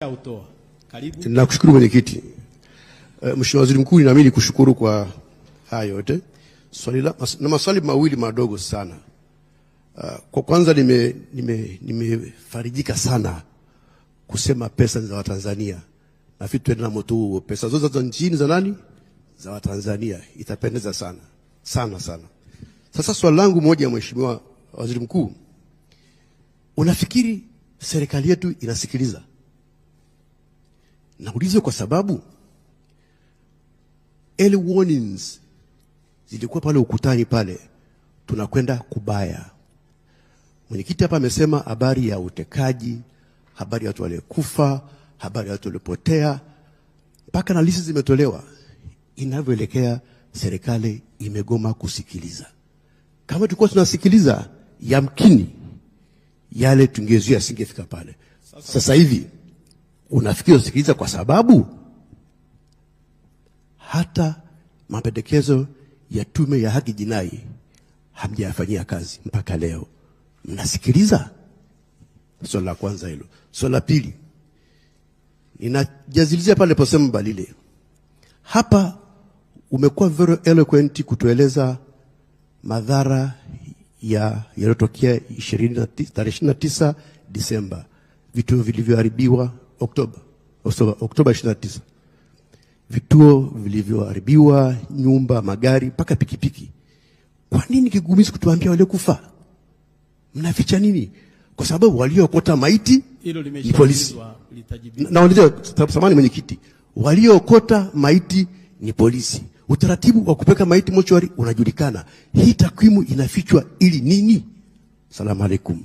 Utoa. Karibu. Nakushukuru mwenyekiti. Mheshimiwa Waziri Mkuu, nami nikushukuru kwa haya yote. Swali la, na maswali mawili madogo sana. Kwa kwanza nimefarijika sana kusema pesa ni za Watanzania. Nafikiri tuende na moto huo. Pesa zote za nchini za nani? Za Watanzania. Itapendeza sana. Sana sana. Sasa swali langu moja, Mheshimiwa Waziri Mkuu, unafikiri serikali yetu inasikiliza? Nauliza kwa sababu early warnings zilikuwa pale ukutani pale, tunakwenda kubaya. Mwenyekiti hapa amesema habari ya utekaji, habari ya watu waliokufa, habari ya watu waliopotea, mpaka na listi zimetolewa. Inavyoelekea serikali imegoma kusikiliza. Kama tulikuwa tunasikiliza, yamkini yale tungezuia yasingefika pale. Sasa hivi unafikiri usikiliza kwa sababu hata mapendekezo ya Tume ya Haki Jinai hamjayafanyia kazi mpaka leo. Mnasikiliza? Swali la kwanza hilo. Swali la pili, ninajazilizia pale posema Balile. Hapa umekuwa very eloquent kutueleza madhara ya yaliyotokea tarehe 29 Disemba, vituo vilivyoharibiwa Oktoba 29, vituo vilivyoharibiwa, nyumba, magari, mpaka pikipiki. Kwa nini kigumizi kutuambia waliokufa? Mnaficha nini? Kwa sababu waliokota maiti Hilo ni polisi. limeshaulizwa, litajibiwa. Nauliza, samahani mwenyekiti, waliokota maiti ni polisi. Utaratibu wa kupeka maiti mochwari unajulikana. Hii takwimu inafichwa ili nini? Salamu alaikum.